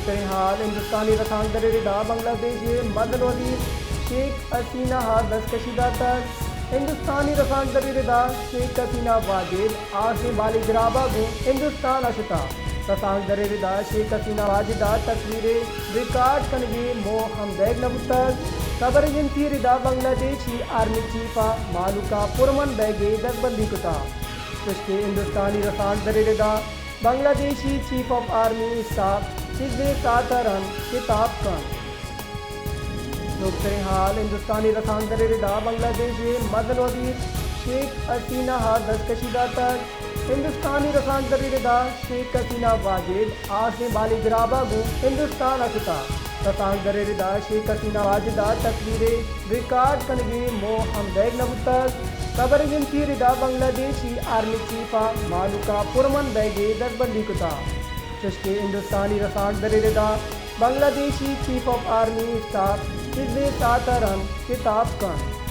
تریں حال، ہندوستانی رسانکدر ءِ ردا بنگلہ دیش ءِ مزن وزیر شیخ حسینہ ءَ دستکشی داتگ۔ ہندوستانی رسانکدر ءِ ردا شیخ حسینہ واجد آسیں بالی گراب ءَ گوں ہندوستان ءَ شتگ۔ رسانکدر ءِ ردا شیخ حسینہ واجد ءِ تصویر ءِ ریکارڈ کنگ ءِ موہ ہم دئیگ نہ بوتگ۔ خبر ایجنسی ءِ ردا بنگلہ دیشی آرمی چیف ءِ مہلوک ءِ پرامن بئیگ ءِ دزبندی کتگ، چوشکہ ہندوستانی رسانکدر ءِ ردا بنگلہ دیشی چیف آف آرمی اسٹاف چیزے ساعت ءَ رند شتاب کنت۔ نوکتریں حال، ہندوستانی رسانکدر ءِ ردا بنگلہ دیش ءِ مزن وزیر شیخ حسینہ ءَ دستکشی داتگ۔ ہندوستانی رسانکدر ءِ ردا شیخ حسینہ واجد آسیں بالی گراب ءَ گوں ہندوستان ءَ شتگ۔ رسانکدر ءِ ردا شیخ حسینہ واجد ءِ تصویر ءِ ریکارڈ کنگ ءِ موہ ہم دئیگ نہ بوتگ۔ خبر ایجنسی ءِ ردا بنگلہ دیشی آرمی چیف ءِ مہلوک ءِ پرامن بئیگ ءِ دزبندی کتگ، چوشکہ ہندوستانی رسانکدر ءِ ردا بنگلہ دیشی چیف آف آرمی اسٹاف چیزے ساعت ءَ رند شتاب کنت۔